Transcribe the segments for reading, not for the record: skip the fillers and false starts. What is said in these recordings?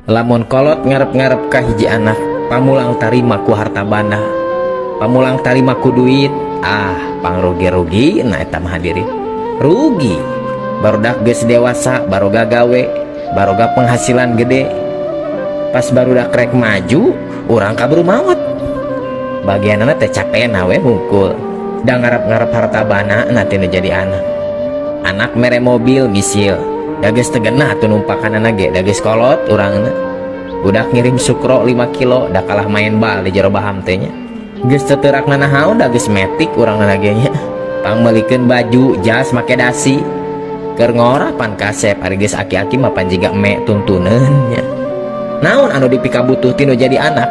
Lamun kolot ngarep-ngarep ka hiji anak pamulang tarima ku harta banda, pamulang tarima ku duit, ah, pangrugi-rugi. Nah, eta mah, hadirin, rugi. Barudak geus dewasa, baroga gawe, baroga penghasilan gede, pas barudak rek maju, urang kaburu maut. Bagianana teh capena we hungkul da ngarep-ngarep harta bana. Nanti nu jadi anak, anak mere mobil misil, da geus teu genah atuh numpakanana ge, da geus kolot urangna. Budak ngirim sukro 5 kilo, da kalah main bal di jero baham teh nya, geus teu teurak nanahaon, da geus metik urangna ge nya. Pangmeulikeun baju jas make dasi, keur ngora pan kasep. Ari geus aki-aki mah pan jiga eme tuntuneun nya. Naon anu dipikabutuh tinu jadi anak?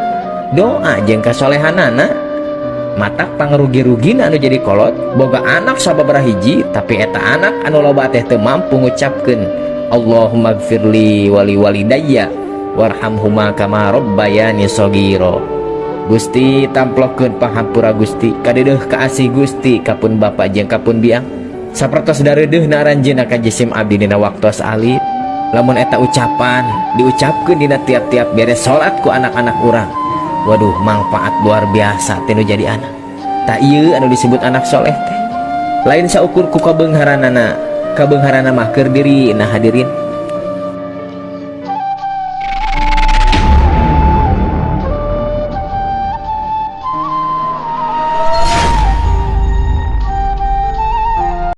Doa jeung kasolehanana. Matak pangrugi-rugina anu jadi kolot boga anak sababaraha hiji, tapi eta anak anu loba teh teu mampu ngucapkeun Allahumma gfirli wali walidayya warhamhuma kama rabbayani shaghira. Gusti, tamplokeun panghampura Gusti, kadeudeuh kaasih Gusti kapun bapa jeung kapun biang, sapertos dareudeuhna aranjeunna ka jisim abdi dina waktos alit. Lamun eta ucapan diucapkeun dina tiap-tiap beres salat ku anak-anak urang, waduh, manfaat luar biasa tinu jadi anak. Tah, ieu anu disebut anak soleh teh lain saukur ku kabeungharanana. Kabeungharanana mah keur diri. Nah, hadirin.